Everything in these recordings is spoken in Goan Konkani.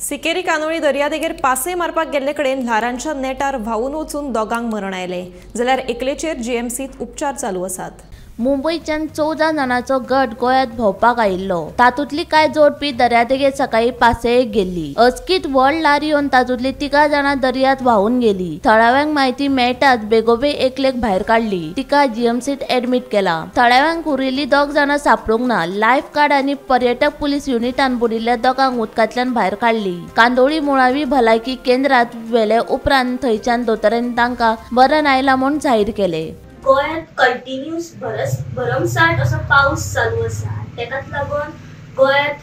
सिकेरी कांदोळी दर्यादेगेर पासय मारपाक गेल्ले कडेन ल्हारांच्या नेटार व्हांवून वचून दोगांक मरण आयलें, जाल्यार एकलेचेर जीएमसीत उपचार चालू आसात। मुंबयच्यान 14 जाणांचो गट गोंयांत भोंवपाक आयिल्लो। तातूंतली कांय जोडपी दर्यादेगेर सकाळीं पासयेक गेल्ली। अचकीत व्हड ल्हार येवन तातूंतली 3 जाणां दर्यांत व्हांवून गेली। थळाव्यांक म्हायती मेळटाच बेगोबेग एकलेक भायर काडली। तिका जीएमसीत एडमीट केला। थळाव्यांक उरिल्ली 2 जाणां सापडूंक ना। लायफ गार्ड आनी पर्यटक पुलीस युनिटान बुडिल्ल्या दोगांक उदकांतल्यान भायर काडली। कांदोळी मुळावी भलायकी केंद्रांत व्हेले उपरांत थंयच्यान दोतोरांनी तांकां मरण आयलां म्हूण जाहीर केलें। गोंयांत कंटिन्यूस भरमसाठ असो पावस चालू आसा, तेकाच लागून गोंयांत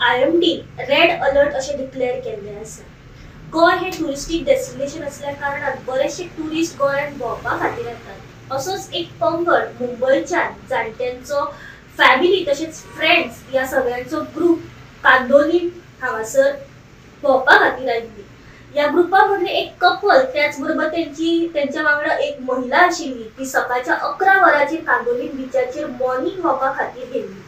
IMD red alert अशें डिक्लेअर केल्लें आसा। गोंय हें ट्युरिस्टीक डेस्टिनेशन आसल्या कारणान बरेचशे ट्युरिस्ट गोंयांत भोंवपा खातीर येतात। असोच एक पंगड मुंबयच्यान जाणट्यांचो फॅमिली तशेंच फ्रेंड्स ह्या सगळ्यांचो ग्रूप कांदोलीम हांगासर भोंवपा खातीर आयिल्ली। ह्या ग्रुपा मदले एक कपल त्याच बरोबर तेंच्या वांगडा एक महिला आशिल्ली, ती सकाळच्या 11 वरांचेर कांदोलीम बिचाचेर मॉर्निंग वॉका खातीर गेल्ली।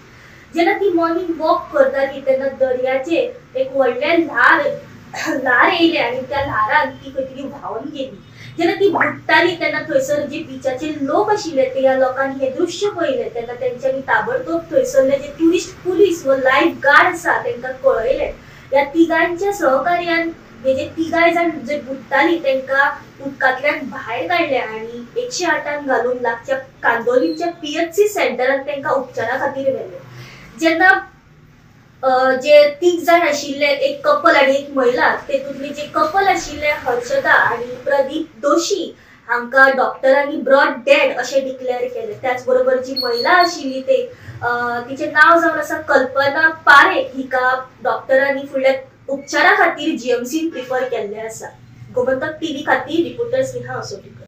जेन्ना ती मॉर्निंग वॉक करताली तेन्ना दर्याचेर एक व्हडलें ल्हार येयलें आनी त्या ल्हारान ती खंय तरी व्हांवन गेली। जेन्ना ती बुडटाली तेन्ना थंयसर जे बिचाचेर लोक आशिल्ले ते ह्या लोकांनी हें दृश्य पळयलें तेन्ना तेंच्यांनी ताबडतोब थंयसरले जे ट्युरिस्ट पुलीस व लायफ गार्ड आसा तेंकां कळयलें। ह्या तिगांच्या सहकार्यान हे जे तिगाय जाण जे बुडटाली तेंकां उदकांतल्यान भायर काडले आनी 108 घालून लागच्या कांदोलीच्या PHC सेंटरान तेंकां उपचारा खातीर व्हेले। जेन्ना जे 3 जाण आशिल्ले, एक कपल आनी एक महिला, तेतूंतली जे कपल आशिल्ले हर्षदा आनी प्रदीप दोशी हांकां डॉक्टरांनी ब्रॉड डेड अशें डिक्लेअर केलें। त्याच बरोबर जी महिला आशिल्ली ते तिचें नांव जावन आसा कल्पना पारेख, हिका डॉक्टरांनी फुडल्या उपचारा खातीर जीएमसीन प्रिफर केल्ले आसा। गोमंतक टीव्ही खातीर रिपोर्टर स्नेहा असोटीकर।